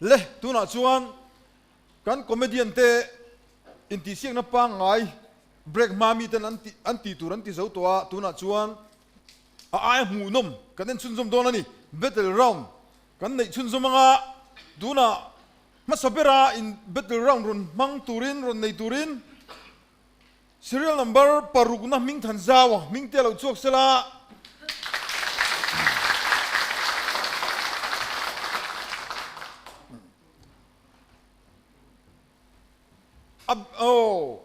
Le, tunah chuan kan comedian te intihsiakna pangngai break hma miten an tih an tih tur an ti zo tawh a, tunah chuan a aia hmuhnawm kan en chhunzawm dawn a ni. Battle round kan neih chhunzawm anga tunah hmasa bera in battle round rawn hmang turin rawn nei turin Serial number parukna hming than zau a hming te a lo chhuak sela. A aw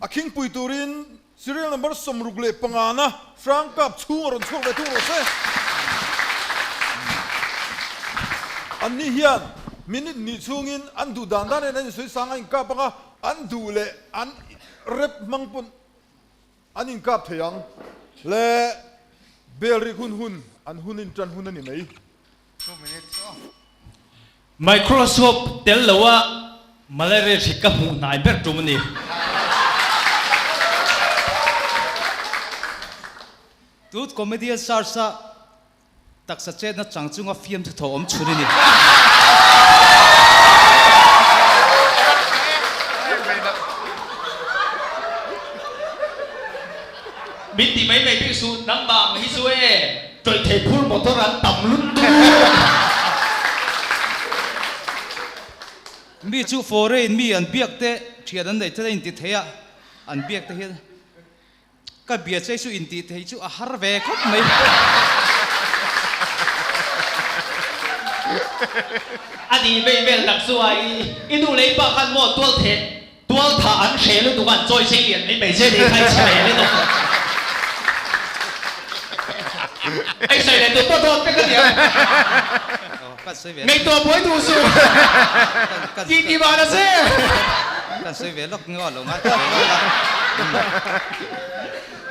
a khingpui turin serial number 65 na hrang kap chhung a rawn chhuak ve thung rawh se. Anni hian minute hnih chhungin an duh dan dan in an insawi sang a inkap ang a, An duh leh an rep hmang pawn an inkap thei ang le bel rik hun hun an hun in tan hun a ni mai. Microscope tel lo a malaria hrik ka hmuh hnai ber tum a ni. Tut comedian search a Taksa chetna chang chunga fiamthu thaw awm chhun a ni. Min ti mai mai bik suh, nangmah ang hi chu e, tawih thei phur motor an tam lutuk. Mi chu foreign mi an biak te thian an neih te in ti thei a, an biak te hian Ka bia che chu intih theih chu a har ve khawp mai. A nih vei vel tak chu a i nu lei pah khan maw tual theh tual thah an hre lutuk a an chawi sei lian mai mai che ni kha i chhe ve lutuk. Ei sawi leh tur pawh dawt vek a nia. Ngaihtuah buai duh suh. Tih tih vah na che. Kan sawi ve lawk nge lo ngai ta ve lawk a.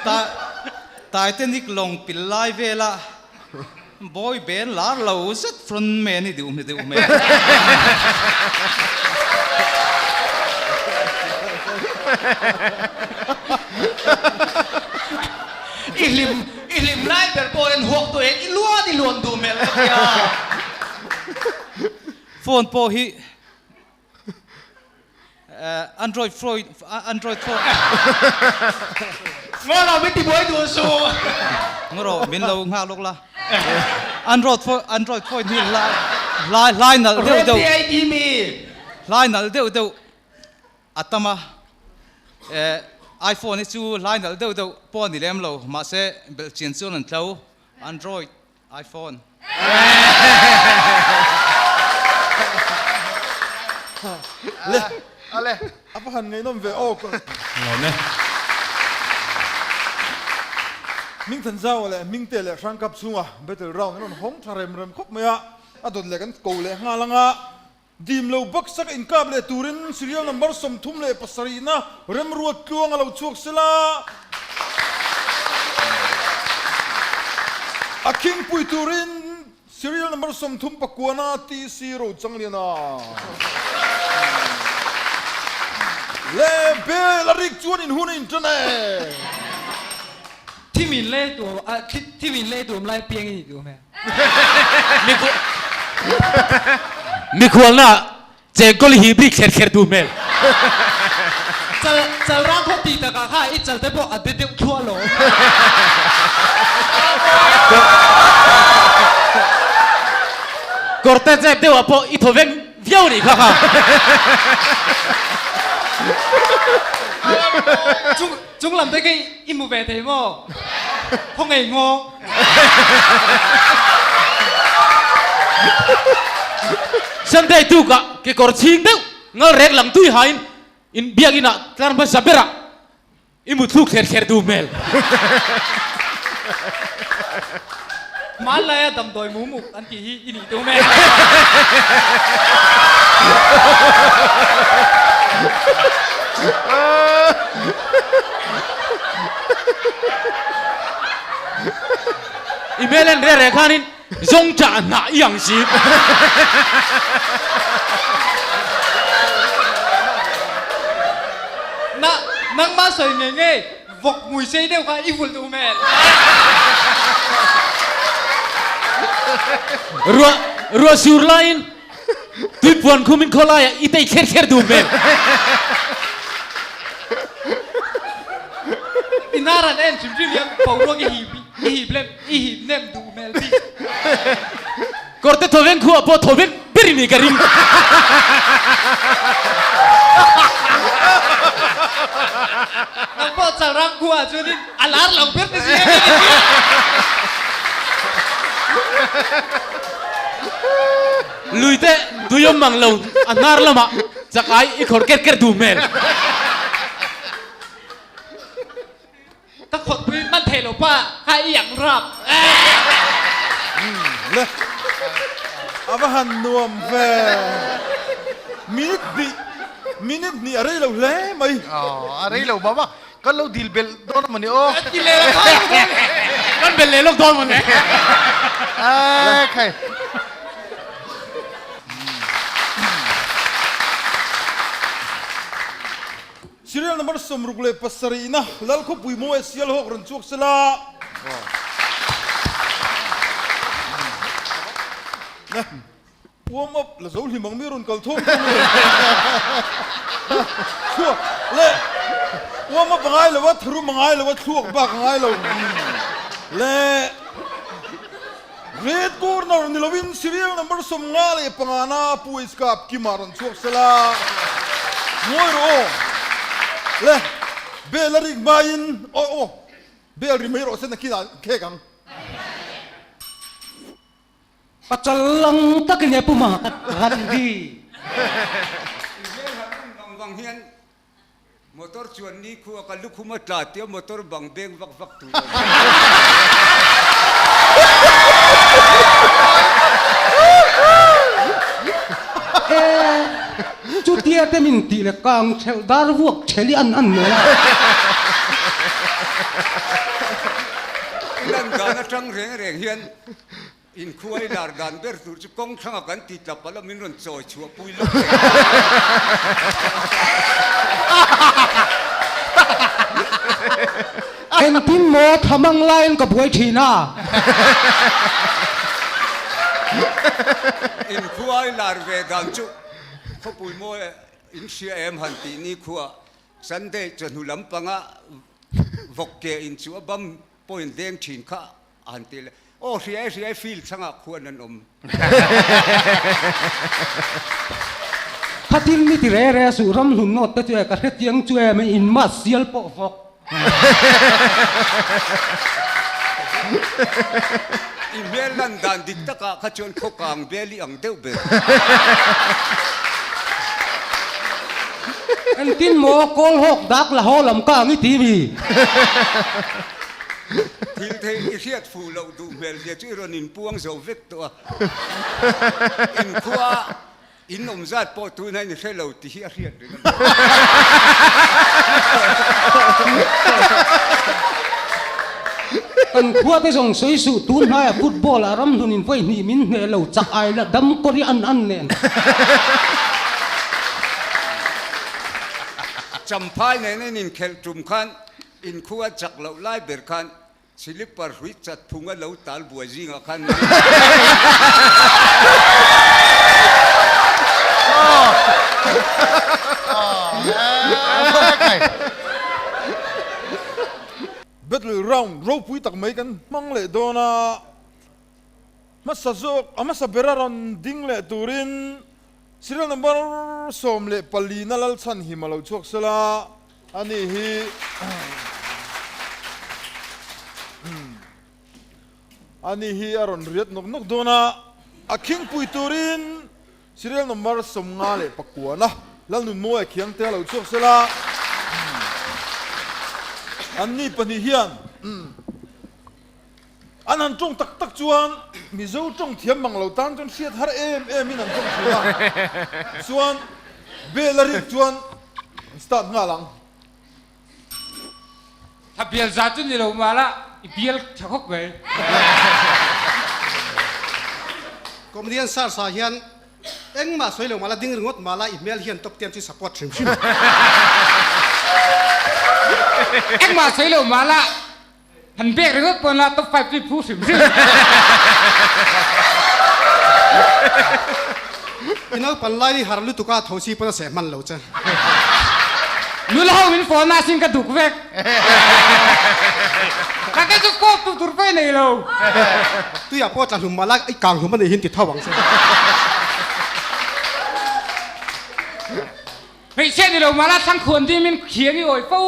Ta Titanic lawng pil lai vela boy band lar lo zet front man i duh hme duh hme. I hlim I hlim lai ber pawh hian huak tawh hian i luan i luan duh hmel ka tia. Phone pawh hi Android phone Android phone. Ngaw lo min ti buai duh suh. Ngaw rawh min lo nghak lawk la. Android phone Android phone hi lai lai lai nalh deuh deuh. Reti ai ti mi. Lai nalh deuh deuh. A tam a, eh, iPhone hi chu hlai nalh deuh deuh pawh a ni lem lo, mahse belhchian chuan an tlo, Android, iPhone. Le, ale, a va han ngaihnawm ve aw ka. Lawm e. Hmingthanzau leh Hmingte leh Hrangkap chhunga battle round an rawn hawng tha rem rem khawp mai a, a dawt leh kan ko leh nghal ang a. Dim lo baksak inkap leh turin serial number 37 na remruat tluang a lo chhuak sela. A khingpui turin serial number 39 na TC Rochangliana leh bel a rik chuan inhun a intan e. Thimin lei tur a thimin lei tur lai piang i ni duh hmel. Mikhualna chengkawl hi bik thler thler duh hmel. Chal chal rang khaw tih takah kha i chal te pawh a de deuh thluah lo. Kawrte zep deuhah pawh i thaw veng viau nih kha kha. Chung chung lam te khi i hmu ve thei maw? Khaw ngei ngaw. Sunday tukah kekawr chhing deuh ngal rek lang tui hain in biakinn ah tlar hmasa berah i mu thluk thler thler duh hmel. Hmanlaia damdawi mumuk an tih hi i nih duh hmel. I hmel en reh reh khanin zawng chah hnah i ang si. Na, nangmah sawi ngei ngei vawk hmui sei deuh kha i vulh duh hmel. Ruah, ruah sur laiin tui. puan khumin khawlaiah i tei kher kher duh hmel. I hnar an en hrim hrim hian boruak i hip i hip lem i hip nem duh hmel bik. Kawrte thawveng khuah pawh thawveng ber i nih ka ring. Nang pawh chalrang khuah chuanin a lar lo ber te si em i ni. Luite tui awm mang lo a hnar lamah chakai i khawrh ker ker duh hmel. Ka khawtpui hman thei lo pa kha i ang rap. Le a va han nuam ve. Minute hnih minute hnih a rei lo hle mai. Aw a rei lo baba kan lo dil belh dawn a mawni aw. Ti leh lawk dawn mawni. Kan belh leh lawk dawn mawni. Ae khai. Serial number 67 na Lalkhawpui Mawi Sialhawk rawn chhuak sela. Ne warm up la zo hlim ang mi rawn kal thawm thawm le. Thluak le warm up a ngai lo a, tharum a ngai lo a, thluak bak a ngai lo. Le Red corner ni lovin serial number 55 na Pu Iskap Kima rawn chhuak sela. Ngawi rawh aw. Le bell a rik hmain aw aw bell ri mai rawh se nakinah khek ang. Pachal lang takin e Pu Mahatma Gandhi. I hmel han en vang vang hian Motor chuan ni khua ka lukhum a tla tia motor bang beng vak vak tur a ni. E, chutia te min tih le kang thelh dar vuak thelh i an an mawl a. I lan dan atang reng reng hian Inkhuai lar dan ber tur chu kawng thlanga kan ti tla palh a, min rawn chawi chhuah pui lawk reng. Engtin maw thamang laiin ka buai thin a? Inkhuai lar ve dan chu khawpui mawi in hria em han tih ni khuah Sunday chawhnu lampanga vawk ke in chu a bam point deng thin kha A han ti leh, Aw hriai hriai field changah khuan an awm. Khatin mi ti re re suh ram hlun nawt te chu e ka hre chiang chu em in mas sial pawh vawk. I hmel lan dan dik takah kha chuan khaw kang bel i ang deuh ber. Engtin maw kawl hawk dak la haw lam ka ang i ti mi? Thil thei i hriat fuh loh duh hmel zia chu i rawn inpuang zo vek tawh a. Inkhua in awm zat pawh tuna in hre lo tih hi a hriat reng a ni. Kan khua te zawng sawi suh tun hnaiah football ah ramhlun in vawi hnih min hneh lo chak ai la dam kawr i an an nen. Champhai nena in inkhelh tum khan Inkhua chak loh lai ber khan slipper hrui chat phung a lo tal buai zingah khan Battle round ropui tak mai kan hmang leh dawn a, hmasa zawk a hmasa bera rawn ding leh turin Serial number 14 na Lalchhanhim a lo chhuak sela. Ani hi ani hi a rawn riat nawk nawk dawn a, a khingpui turin serial number 59 a Lalnunmawia Khiangte a lo chhuak sela, anni pahnih hian An han tawng tak tak chuan Mizo tawng thiam mang lo tan chuan hriat har em em in an tawng thin a, chuan bell a rik chuan an start nghal ang. Tha bial za chu ni lo mah la i bial tha khawp mai. Comedian Search ah hian engmah sawi lo mah la ding ringawt mah la i hmel hian top ten chu support hrim hrim. Engmah sawi lo mah la Han pek ringawt pawn la top five chu i phu hrim hrim. I naupan lai i har lutuk a tho si pawn a seh hman lo che. Nula ho min phone a sin ka duk vek. Ka te chu kawp tu tur pawh i nei lo. Tuiah pawh tla hlum mah la i kang hlum a nih hin ti tho ang che. Hmeichhia ni lo mah la thlang khuan ding min khiang i awi fo.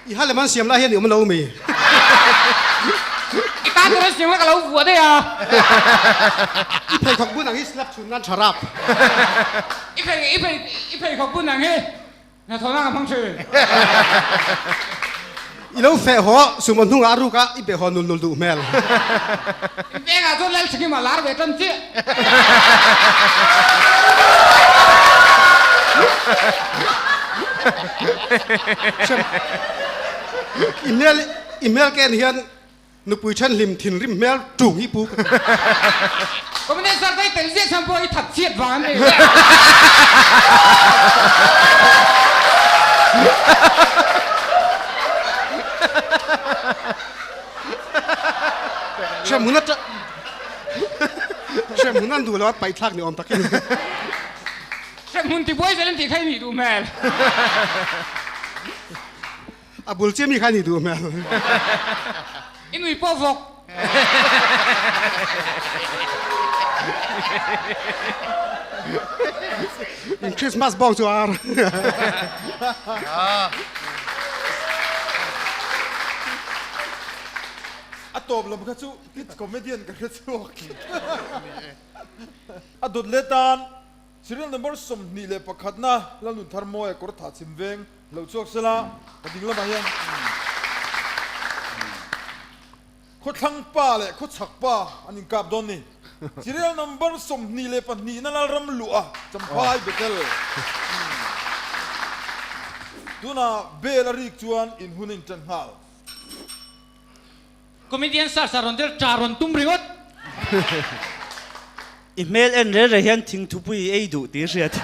I ha lem an siam lai hian i awm lo mi? I tan tur an siam kha ka lo vuah daih a. I pheikhawk bun ang hi slap chhun nan tha rap. I phei i phei i pheikhawk bun ang hi Hnathawhna ka hmang thin. I lo feh haw sumo hnungah a ruk a, i be haw nul nul duh hmel. In vengah chuan Lalchhakima lar ve tan chiah. I hmel i hmel ken hian Nupui thenhlim thinrim hmel ṭung hi pu ka ti. Communist sar dai tel ziah chhan pawh i that chhiat vang an ni. Hremhmun a Hremhmun an duh lo a paihthlak ni awm takin. Hremhmun tibuai zel an tih kha i nih duh hmel. A bul chiah mi kha ni duh hmel. I nui pawh vawk. In Christmas bawng chu ar. A tawp lam kha chu kids comedian ka hre chhuak. A dawt leh tan Serial number 21 na Lalnun Tharmawia kawr tha chhim veng lo chhuak sela ka ding lamah hian khawthlang pa leh khawchhak pa an inkap dawn ni. Serial number 22 na Lalram luh a Champhai Bethel tunah bel a rik chuan in hun a intan nghal. Comedian sar sar rawn tel ṭa rawn tum ringawt. I hmel en rel rel hian thingthupui i ei duh tih i hriat.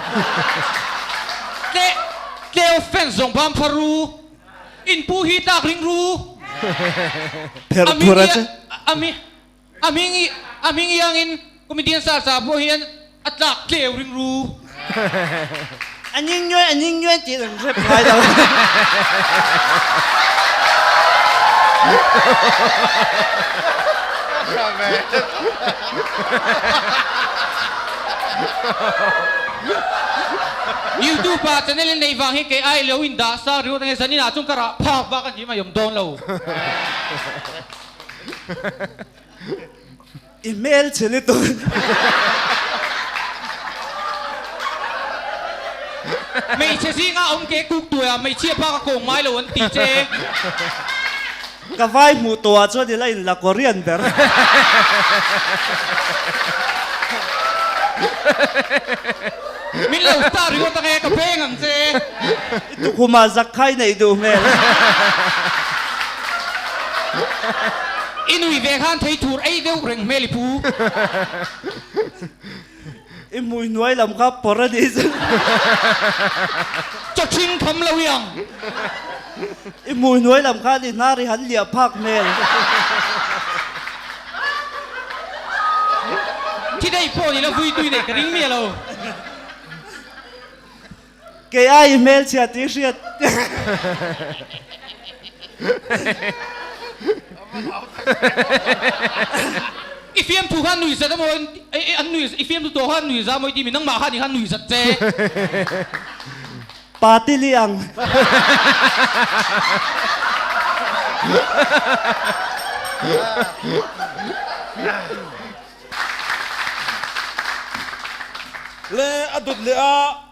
Tle tleu fans zawng bam phar ru. In pu hi tlak ring ru. Pherh phur a che. A mi a hming i a hming iangin comedian sar sar pawh hian a tlak tleu ring ru. A ning nuai a ning nuai tih an rep ngai lo. YouTube ah channel in neih vang hi kei ai lo in dah sa ringawt ange zanin ah chuan ka rah phak bak a hnim a awm dawn lo. I hmel chhe lutuk. Hmeichhe zinga awm ke kuk tuai ah hmeichhia pa ka kawng ngai lo an ti che. Ka vai hmuh tawh ah chuan ila in la Korean ber. Min lo star ringawt ange ka beng ang che. I tukhum ah zak khai neih duh hmel. I nui ve khan thei thur ei deuh reng hmel i pu. I hmui hnuai lam kha pawr a nih chu. Chaw ṭhing tham lo i ang. I hmui hnuai lam khan i hnar i han liah phak hmel. Thi daih pawh ni la vui tui neih ka ring miah lo. Kei ai i hmelchhia tih hriat. I fiamthu khan nui zat amaw an nui i fiamthu tawh khan nui za mawi timi nangmah khan i khan nui zat che. Pa ti li ang. Le a dawt leh a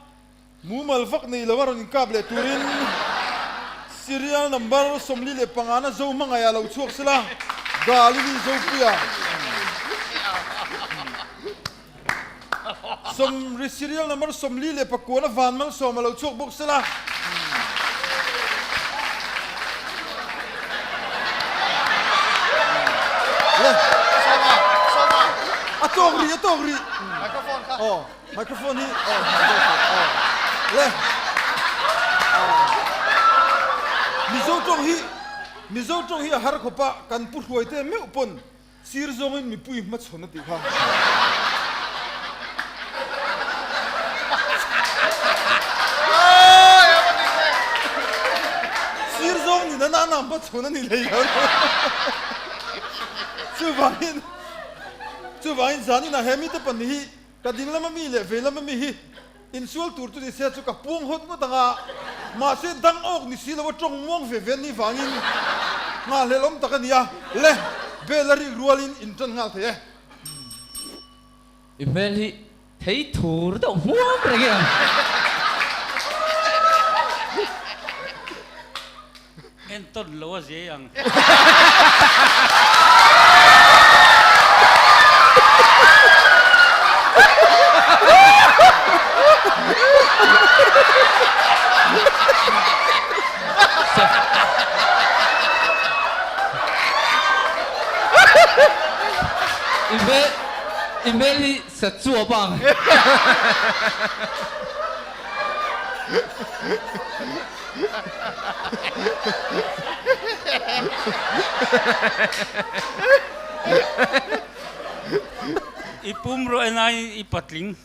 Mumal vak nei lo a rawn inkap leh turin Serial number 45 na Zo hmangaih ah lo chhuak sela, Galili Zopuia Sawmri Serial number 49 na Van Malsawm a lo chhuak bawk sela. A tawk rih, a tawk rih. Aw. Microphone hi aw aw le Mizo tawng hi Mizo tawng hi a har khawp a kan pu hruai te meuh pawn. Sir zawngin mipui hmachhawn a tih kha. Sir zawng ni nana na hmachhawn a ni hlei lo. Chuvangin chuvangin zaninah he mite pahnih hi ka ding lama mi leh vei lama mi hi Insual tur chu ni se chu ka puang hawt ngawt ang a, mahse dang awk ni si lo a tawng muang ve ve ni vangin nghahhlelh awm tak a ni a, le bel a rik rualin in tan nghal thei e. I hmel hi thei thur deuh hmuam reng i ang. Entawn lo a zia ang. I hmel i hmel hi sat chuap ang. I pum rawh en aiin i patling.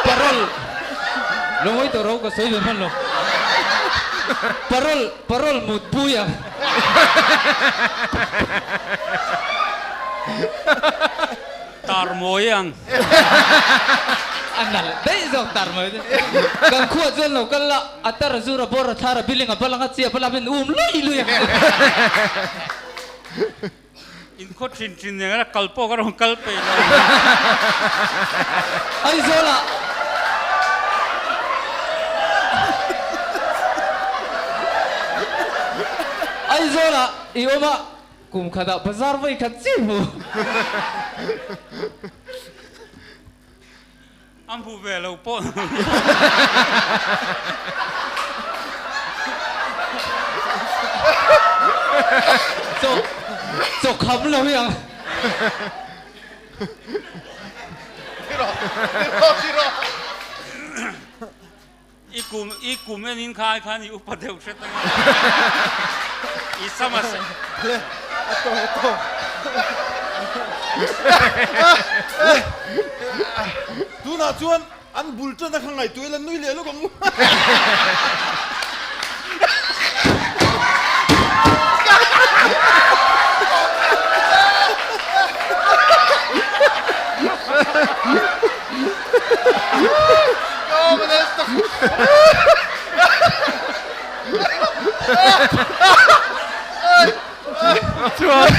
Parol Lungawi tawh ro ka sawi ve hman lo. Parol Parol mutpui a. Tar mawi ang. A nalh daih zawk tar mawi chu. Kan khuah chuan lo kal la, a tar a zur a bawr a thlar a building a bal ang a chiap a la min um lui lui a. In khaw thin thin nen a kal pawh ka rawn kal peih lo. Aizawl ah. Aizawl ah i awm a, kum khat ah bazar vawi khat chiah hmu. A hmu ve lo pawh. Chaw chaw kham lo hi ang. I kum i kum en in kha ai khan i upa deuh hret ang a. I sama se. Le a tawng a tawng. Le tunah chuan an bul tan a kha ngaihtuah ila nui leh lawk ang u. Chuan